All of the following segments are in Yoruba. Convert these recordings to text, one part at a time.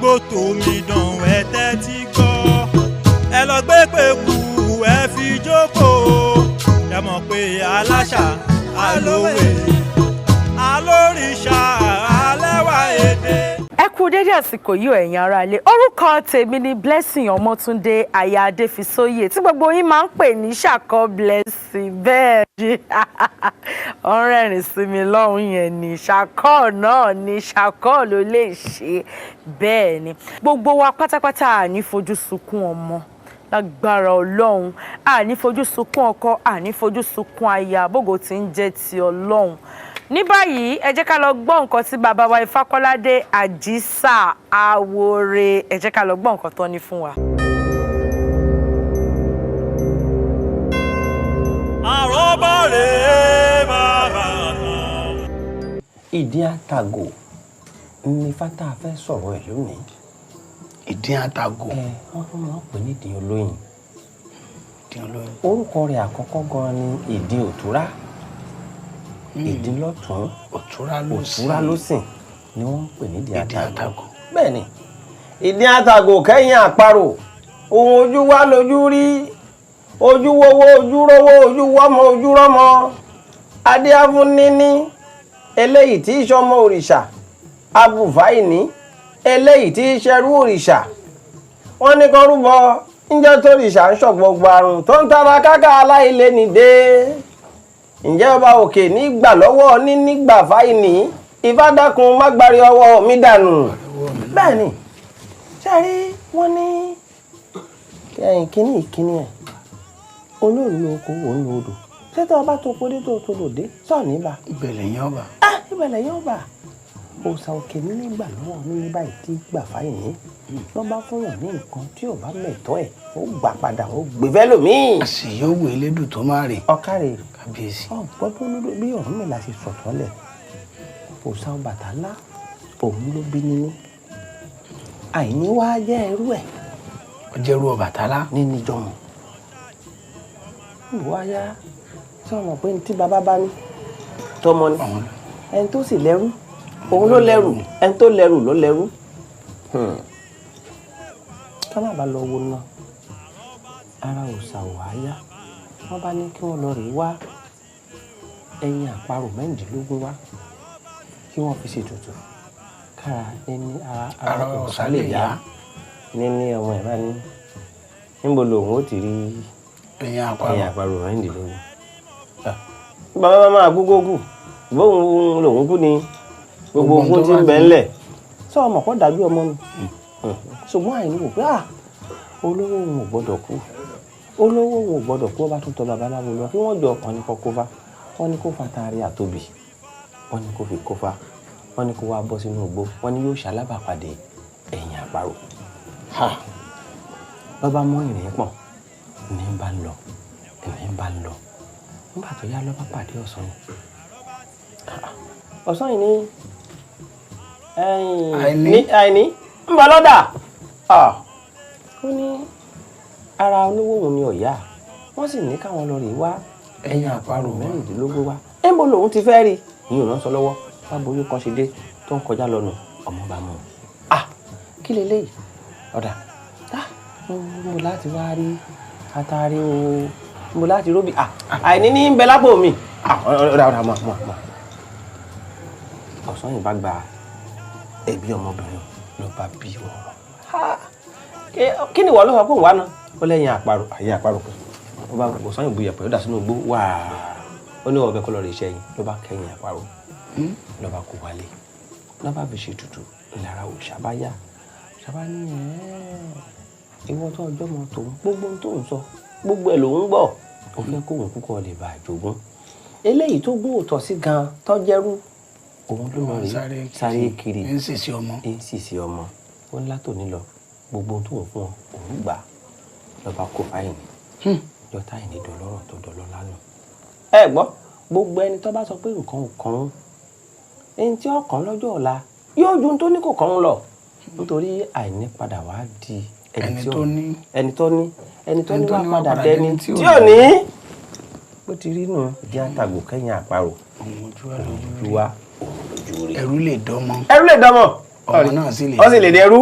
Ládùúgbò tòmídàn, ẹ tẹ́tí gbọ́, ẹ lọ gbé pẹ̀kú, ẹ fi jókòó. Ẹ mọ̀ pé aláṣà alówe alóríṣà alẹ́wà èdè. Ẹ kú dédé àsìkò yìí o, ẹ̀yin ará ilé. Orúkọ tèmi ni Blessing Ọmọ́túndé, aya Adéfisóyè, tí gbogbo yín máa ń pè ní Ṣàkọ Blessing. Bẹ́ẹ̀ ni, ọ̀rẹ́rìn sí mi lọ́hùn yẹn ni Ṣàkọ náà ni Ṣàkọ ló lè ṣe. Bẹ́ẹ̀ ni, gbogbo wa pátápátá, àní fojú sunkún ọmọ lágbára Ọlọ́run, àní fojú sunkún ọkọ, àní fojú sunkún aya, bógo tí ń jẹ́ ti Ọlọ́run. Ní báyìí, ẹ jẹ́ ká lọ gbọ́ nǹkan tí bàbá wa Ifákọ́ládé Àjísà Àwòrè, ẹ jẹ́ ká lọ gbọ́ nǹkan tó ní fún wa. Àrọ́bọ̀rẹ́ bàbá tán. Ìdí àtàgò ní fátá fẹ́ sọ̀rọ̀ ẹ̀ lónìí. Ìdín àtàgò. Ẹ wọ́n tún máa ń pè ní ìdín olóyin. Ìdín olóyin. Orúkọ rẹ̀ àkọ́kọ́ gan ni ìdín òtúrá, ìdín lọ́tún, òtúrá lósìn. Òtúrá lósìn ni wọ́n ń pè ní ìdín ìdín àtàgò. Àtàgò. Bẹ́ẹ̀ ni, ìdín àtàgò kẹ́yìn àparò, ohun ojú wa lójú rí, ojú wowó, ojú rówó, ojú wọ́mọ, ojú rọ́mọ. Adíáfún níní eléyìí tí í ṣọmọ òrìṣà abùfáìní, eléyìí tí í ṣẹrú òrìṣà. Wọ́n ní kán rúbọ níjọ́ tó òrìṣà ń ṣọ̀gbọ̀gbọ̀ àrùn tó ń tara káká aláìlé nìdé. Ǹjẹ́ ọba òkè nígbà lọ́wọ́ ní nígbà fáìní? Ifá dákun, má gbárí ọwọ́ mi dànù. Bẹ́ẹ̀ ni, ṣe rí wọ́n ní ẹ̀yìn kínní ìkínní ẹ̀ olóòlù oko òun lò odò. Ṣé tó o bá tó podé tó o tó lò dé sọ̀ọ́ níbà? Ìbẹ̀lẹ̀ yẹn ọba. Ah, ìbẹ̀lẹ̀ yóò bà. Òòsà òkè ní nígbà lọ́wọ́ ní báyìí tí gbà fáìní wọ́n bá fún yàn ní nǹkan tí ò bá mẹ̀tọ́ ẹ̀, ó gbà padà, ó gbé fẹ́ lòmíì. Àṣeyọwò elédùn tó má rè. Ọ̀kàrẹ̀. Kábíyèsí. Ọ̀gbọ́n ló bí Ọ̀rúnmìlà ṣe sọ̀tọ̀ lẹ̀. Òòsà Ọbàtálá òun ló bí nínú àìní wá jẹ́ ẹrú ẹ̀. Ọjẹ́rú Ọbàtálá. Nínú ìjọmọ̀ wá yá tí wọ́n mọ̀ pé ní tí bàbá bá ní tọmọ ni, ẹni tó sì lẹ́rú òun ló lẹ́rù, ẹni tó lẹ́rù ló lẹ́rú. Ká má bàa lọ wo ná ara òòṣà ò wá yá, wọ́n bá ní kí wọ́n lọ rèé wá ẹyin àparò 16 wá kí wọ́n fi ṣètùtù kára ẹni ara òòṣà lè yá. Níní ọmọ ẹ̀ bá ní níbo lòun ó ti rí ẹyin àparò. Ẹyin àparò 16. Bàbá bá máa kú kó kú, bóun lòun kú ni gbogbo ogun tí ń bẹ ńlẹ̀ sọ ọmọ kọ́ dájú ọmọ mi. Ṣùgbọ́n àìní wò pé olówó òun ò gbọ́dọ̀ kú, olówó òun ò gbọ́dọ̀ kú. Ọba tó tọ babaláwo lọ kí wọ́n jọ wọn ní kó kófá, wọ́n ní kó fa taari àtòbí, wọ́n ní kó fi kófá, wọ́n ní kó wá bọ́ sínú igbó, wọ́n ní yóò ṣalábàpàdé ẹ̀yìn àparò. Lọ́ba mọ́ ìrìn pọ̀n ní bá ń lọ, ní bá ń lọ. Nígbà tó yá, lọ́ba pàdé ọ̀sán yìí. Ọ̀sán yìí ní Àìní. Àìní ń bọ̀ lọ́dà. Ó ní ara olówó òun ni ọ̀yá, wọ́n sì ní káwọn lọ rèé wá ẹyin àparò 16 wá. Ẹ̀ńbó lòun ti fẹ́ rí ìyẹn ò lọ sọ lọ́wọ́ báboyún kan ṣe dé tó ń kọjá lọ́nà, ọmọ bá mú un. Ah, kí leléyìí? Ọ̀dà, ah, mo láti wá rí atari o, mo láti róbì. Ah, àìní ní ń bẹ lápò mi. Ah, ọ̀dà ọ̀dà, mọ̀ mọ̀ mọ̀. Ọ̀sán yìí bá gba ẹbí ọmọbìnrin ló bá bí ọ̀rọ̀. Kí ni ìwọ ló sọ pé òun wá náà? Ó lẹ́yìn àparò, àyè àparò kan. Ó bá ọ̀sán yìí bu iyẹ̀pẹ̀, ó dà sínú igbó wáá. Ó ní ọbẹ̀ kọ́ lọ rí iṣẹ́ yìí, ló bá kẹ́yìn àparò, ló bá kó wálé, ló bá fi ṣe tutù lára òòṣà bá yá. Òòṣà bá ní ìwọ tó ọjọ́ mọ tòun, gbogbo ohun tó ń sọ gbogbo ẹ̀ lòún gbọ́. Ó fẹ́ kóun kúkọ́ lè bá àjogún eléyìí tó gún òtọ̀ sí gan tọ́jẹ́rú òun ló lọ rí sáré kiri. Ń sèse ọmọ. Ń sèse ọmọ. Ó ń látòní lọ, gbogbo ohun tó ń fún ọ òun gbà. Lọ́ba kó fáìní jọta ìní dọlọ́rọ̀ tó dọlọ́ lánàá. Ẹ gbọ́, gbogbo ẹni tó bá sọ pé nǹkan ò kàn án, ẹni tí ó kàn lọ́jọ́ ọ̀la yóò ju ohun tó ní kò kàn án lọ, nítorí àìní padà wá di ẹni tó ní. Ẹni tó ní, ẹni tó ní tó wá ní wá padà padà dẹni dẹni tí tí ò ò ní. Bó ti rí nù, ìdí àtàgò kẹ́yìn àparò, òun ojú wa lójú ojú wa òun lójú rí. Ẹrú lè dọ́mọ. Ẹrú lè dánmọ̀. Ọmọ náà sì lè ó sì lè dẹrú.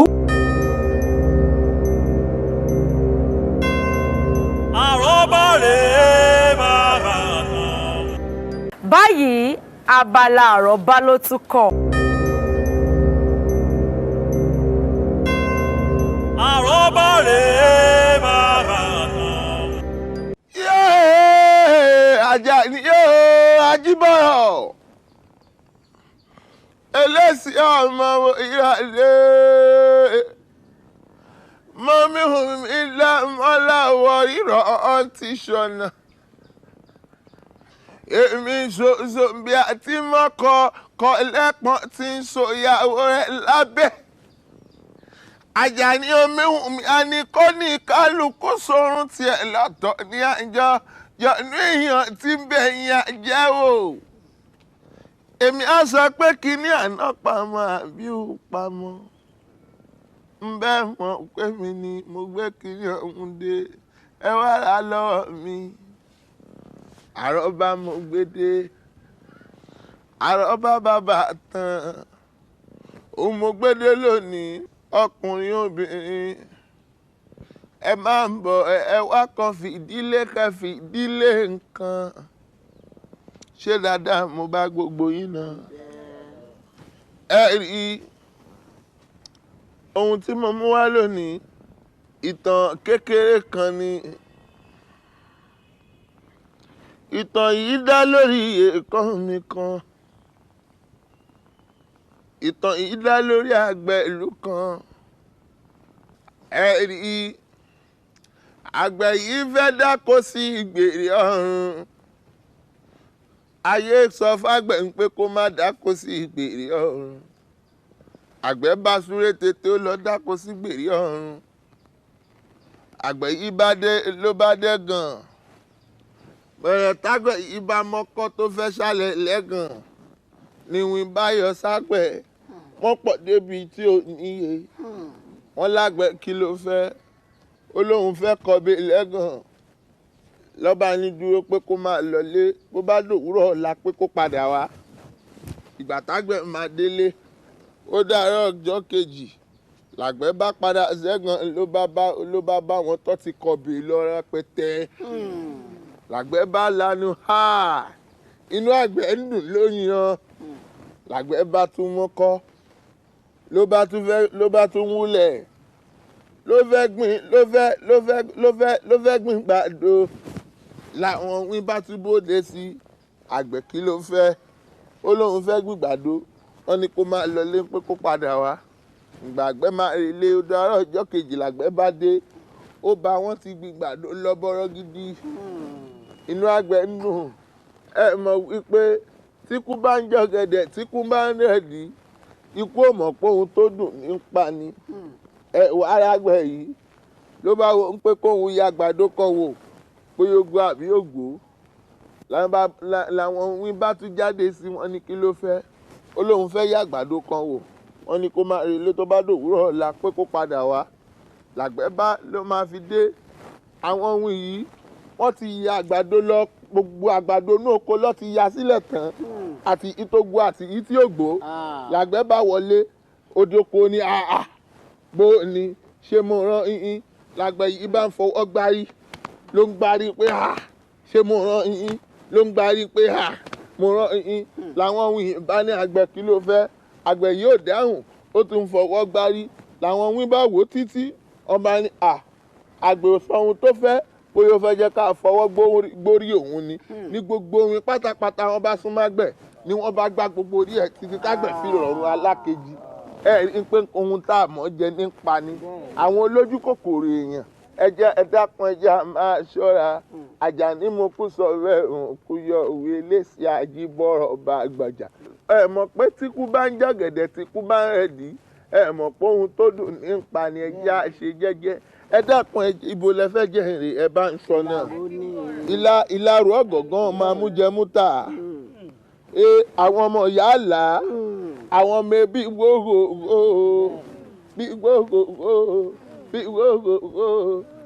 Báyìí abala àròbá ló tún kàn. Àròbá rèé bàbá tán. Yéé, Àjàní yóò Ajíbọ̀rọ̀ ẹlẹ́sìn ọmọ ìràdé mọ́mí mi lámọ́láwọ̀ ìrọ̀ ọ̀ǹtí ṣọ̀nà èmi ṣoṣo bí a ti mọ́kọ kọ lẹ́pọ̀n tí ń so ìyàwó rẹ̀ lábẹ́. Àjàní omi àní kò ní kálukú sórun tiẹ̀ lọ́tọ̀ ní àjọ yọ̀nú èèyàn tí ń bẹ̀ yẹn jẹ́ o. Èmi á sọ pé kíní àná pamọ́ àbí ò pamọ́. Ń bẹ́ẹ̀ mọ̀ pé mi ni mo gbé kíní ọ̀hún dé, ẹ wá rà lọ́wọ́ mi. Àrọ́bá mo gbé dé, àrọ́bá bàbá tán. Òun mo gbé dé lónìí, ọkùnrin obìnrin. Ẹ máa ń bọ̀, ẹ wá kan fìdílé kan fìdílé nǹkan. Ṣé dáadáa mo bá gbogbo yín náà? Ẹ rí ohun tí mo mú wá lónìí, ìtàn kékeré kan ni. Ìtàn yìí dá lórí èèkàn mi kan. Ìtàn yìí dá lórí àgbẹ̀ ìlú kan. Ẹ rí àgbẹ̀ yìí fẹ́ dáko sí ìgbèrè ọ̀run. Ayé sọ fágbẹ̀ ń pé kó má dáko sí ìgbèrè ọ̀run. Àgbẹ̀ bá súré tètè ó lọ dáko sí ìgbèrè ọ̀run. Àgbẹ̀ yìí bá dé ló bá dé gan. Bẹ̀rẹ̀ tágbẹ̀ yìí bá mọ́kọ́ tó fẹ́ ṣàlẹ̀ lẹ́gàn. Níwìn bá yọ ságbẹ̀, wọ́n pọ̀ débi tí ò níye. Wọ́n lágbẹ̀ kí ló fẹ́? Ó lóun fẹ́ kọbè lẹ́gàn. Lọ́ba ní dúró pé kó máa lọlé, bó bá dòwúrọ̀ ọ̀la pé kó padà wá. Ìgbà tágbẹ̀ máa délé, ó dàárọ̀ ọjọ́ kejì. Làgbẹ̀ bá padà sẹ́gàn ló bá bá wọn tó ti kọbè lọ rẹpẹtẹ. Làgbẹ̀ bá lanu ha, inú àgbẹ̀ ń dùn lóyún ọ. Làgbẹ̀ bá tún mọ́kọ́, ló bá tún wúlẹ̀, ló fẹ́ gbìn ló fẹ́ gbìn gbàdo. Làwọn wín bá tún bóde sí, àgbẹ̀ kí ló fẹ́? Ó lóun fẹ́ gbìn gbàdo. Wọ́n ní kó máa lọlé pé kó padà wá. Ìgbà àgbẹ̀ máa relé, ó dàárọ̀ ọjọ́ kejì làgbẹ̀ bá dé. Ó bá wọn ti gbìn gbàdo lọ́bọ̀rọ̀ gidi. Inú àgbẹ̀ ń dùn. Ẹ mọ̀ wípé tíkú bá ń jọ̀gẹ̀dẹ̀, tíkú bá ń rẹ̀dí, ikú ò mọ̀ pé ohun tó dùn ní ń pa ni. Ẹ wọ arágbẹ̀ yìí ló bá wo ń pé kóun ya àgbàdo kan wò pé yóò gbó àbí yóò gbó. Làwọn wín bá tún jáde sí wọn ní kí ló fẹ́? Ó lóun fẹ́ ya àgbàdo kan wò. Wọ́n ní kó máa relé tó bá dòwúrọ̀ ọ̀la pé kó padà wá. Làgbẹ̀ bá ló máa fi dé. Àwọn ohun yìí wọ́n ti ya àgbàdo lọ, gbogbo àgbàdo inú oko ló ti ya sílẹ̀ tán, àti ìtógbó àti ìtí ògbó. Làgbẹ̀ bá wọlé, odoko ni àà bó ni ṣé mo rán yín? Làgbẹ̀ yìí bá ń fọwọ́ gbárí, ló ń gbárí pé à ṣé mo rán yín? Ló ń gbárí pé à mo rán yín. Làwọn ohun yìí bá ní àgbẹ̀ kí ló fẹ́? Àgbẹ̀ yìí ò dáhùn, ó tún fọwọ́ gbárí. Làwọn ohun bá wò títí, ọba ní à àgbẹ̀ ò sọ ohun tó fẹ́, bóyá ó fẹ́ jẹ́ ká fọwọ́ gbórí òun ni. Ní gbogbo ohun pátápátá wọn bá súnmọ́ àgbẹ̀ ni wọ́n bá gbá gbogbo orí ẹ̀ títí tágbẹ̀ fi rọrùn alákejì. Ẹ rí i pé ohun tá a mọ̀ jẹ ní pa ni. Àwọn olójú kòkòrò èèyàn, ẹ jẹ́ ẹ dákun, ẹ jẹ́ a máa ṣọ́ra. Àjàní mo kú sọ bẹ́ẹ̀, òun kú yọ òwe lẹ́sìn Ajíbọ̀rọ̀ bá gbàjà. Ẹ mọ̀ pé tíkú bá ń jọ̀gẹ̀dẹ̀, tíkú bá ń rẹ̀dí, ẹ mọ̀ pé ohun tó dùn ní pa ni. Ẹ jẹ́ a ṣe jẹ́jẹ́. Ẹ dákun, ibo lẹ fẹ́ jẹ́ èrè, ẹ bá ń sọ náà. Ìlàrú ọ̀gọ̀ngàn máa mú jẹ mú tà. Àwọn ọmọ ìyá àlá, àwọn ọmọ ẹbí gbogbo bí gbogbo bí gbogbo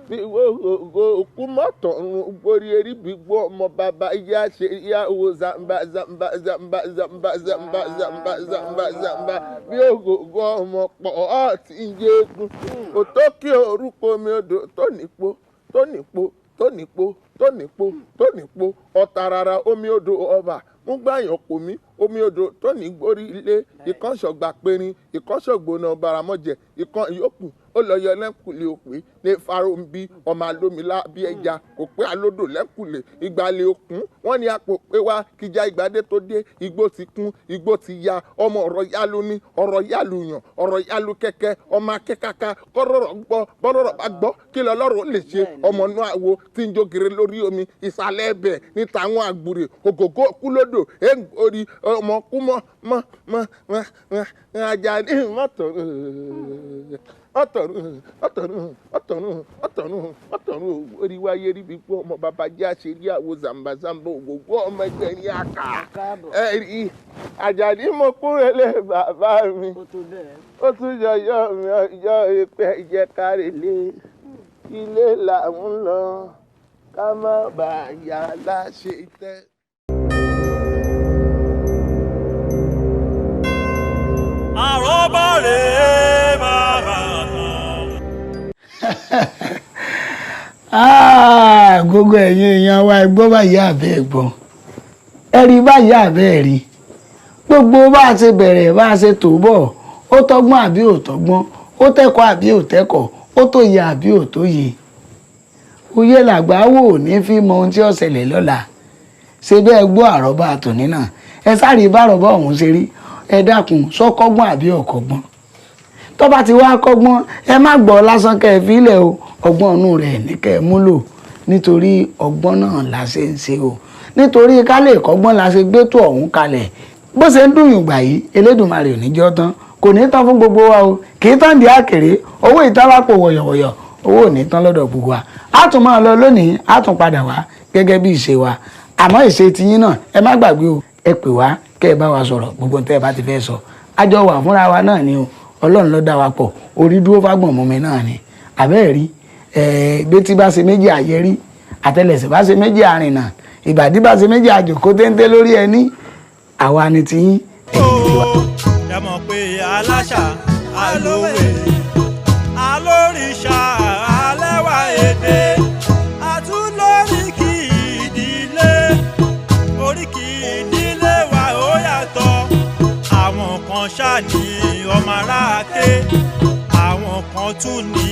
bí gbogbo òkú mọ́tọ̀run borí erí bí gbọ́ ọmọ bàbá ìyá ṣe ìyá owó zamba zamba zamba zamba zamba zamba zamba zamba bí ògògó ọmọ pọ̀ ọ́ ti ń yéegun. Òtó kí orúkọ mi odò tó nípo tó nípo tó nípo tó nípo tó nípo ọ̀tàràrà omi odò ọba Mú gbàyàn kò mí omi odò tó ní gbórí ilé ìkànṣọ̀gbà perin ìkànṣọ̀gbọ̀nà baramọ́jẹ ìkan ìyókù ó lọ yọ lẹ́kùlé òpè ní farombi ọmọ alómìlá bí ẹja kò pé alódò lẹ́kùlé ìgbàlẹ̀ òkun wọ́n ní apò pé wá kíjà ìgbàdé tó dé igbó ti kún igbó ti ya ọmọ ọ̀rọ̀ yá ló ní ọ̀rọ̀ yá lu yàn ọ̀rọ̀ yá lu kẹ́kẹ́ ọmọ akẹ́kàkà kọ́rọ̀rọ̀ gbọ́ bọ́rọ̀rọ̀ bá gbọ́ kí lọ́lọ́rọ̀ lè ṣe ọmọ inú àwo tí ń jógere lórí omi ìsàlẹ̀ ẹbẹ̀ ní tàwọn àgbùrè ògògó kúlódò ègbòrí ọmọ kú mọ́ mọ́ mọ́ mọ́ Àjàní mọ́tò ọ̀tọ̀run ọ̀tọ̀run ọ̀tọ̀run ọ̀tọ̀run ọ̀tọ̀run orí wáyé ríbi pé ọmọ bàbá jẹ́ àṣírí àwo zàmbàzàmbà ògògbó ọmọ ẹgbẹ́ ní àkà ẹ̀rí Àjàní mo kúrò lé bàbá mi ó tún yọyọ mi ọjọ́ ìpẹ́ ìjẹkárẹ̀ lé ilé là ń lọ ká má bàa yà láṣẹ tẹ́. Àrọ́bá rèé bàbá tán. Ah, gbogbo ẹ̀yin èèyàn wa ẹ gbọ́ báyìí àbẹ́ ẹ̀ gbọ́ ẹ rí báyìí àbẹ́ ẹ̀ rí gbogbo bá a ṣe bẹ̀rẹ̀ bá a ṣe tò bọ̀ ó tọ́gbọ́n àbí ò tọ́gbọ́n ó tẹ́kọ̀ọ́ àbí ò tẹ́kọ̀ọ́ ó tóye àbí ò tóye òye làgbà wò ní fi mọ ohun tí ó ṣẹlẹ̀ lọ́la ṣe bẹ́ẹ̀ gbọ́ àrọ́bá tòní náà ẹ sáré bá àrọ́bá ọ̀hún ṣe rí ẹ dákun sọ́kọ́gbọ́n àbí ọ̀kọ́gbọ́n tó bá ti wá kọ́gbọ́n ẹ má gbọ́ lásán kẹ́ ẹ fílẹ̀ o ọgbọ́n inú rẹ̀ ní kẹ́ ẹ múlò nítorí ọgbọ́n náà la ṣe ń ṣe o nítorí ká lè kọ́gbọ́n la ṣe gbétò ọ̀hún kalẹ̀ bó ṣe ń dùn yùngbà yìí Elédùmarè ò ní jọ́ tán kò ní tán fún gbogbo wa o kì í tán di àkèré owó ìtàlápò wọ̀yọ̀wọ̀yọ̀ owó ò ní tán lọ́dọ̀ gbogbo wa á tún máa lọ lónìí á tún padà wá gẹ́gẹ́ bí ìṣe wa àmọ́ ìṣe tiyín náà ẹ má gbàgbé o ẹ pè wá kẹ́ ẹ bá wa sọ̀rọ̀ gbogbo tẹ́ ẹ bá ti fẹ́ sọ àjọ wà fúnra wa náà ni o Ọlọ́run ló dá wa pọ̀ orí dúró fágbọ̀n mọ́mi náà ni àbẹ́ẹ̀ rí gbé tí bá ṣe méjì àyẹrí àtẹlẹsẹ̀ bá ṣe méjì àrìnà ìbàdí bá ṣe méjì àjòkó téńté lórí ẹní àwa ni tiyín ẹ̀yin ni tiwa. Ẹ mọ̀ pé aláṣà alówe alóríṣà alẹ́wà èdè àtúndóríkì ìdílé oríkì ìdílé wa ó yàtọ̀ àwọn kan ṣáà ní ọmọ aráàké àwọn kan tún ní.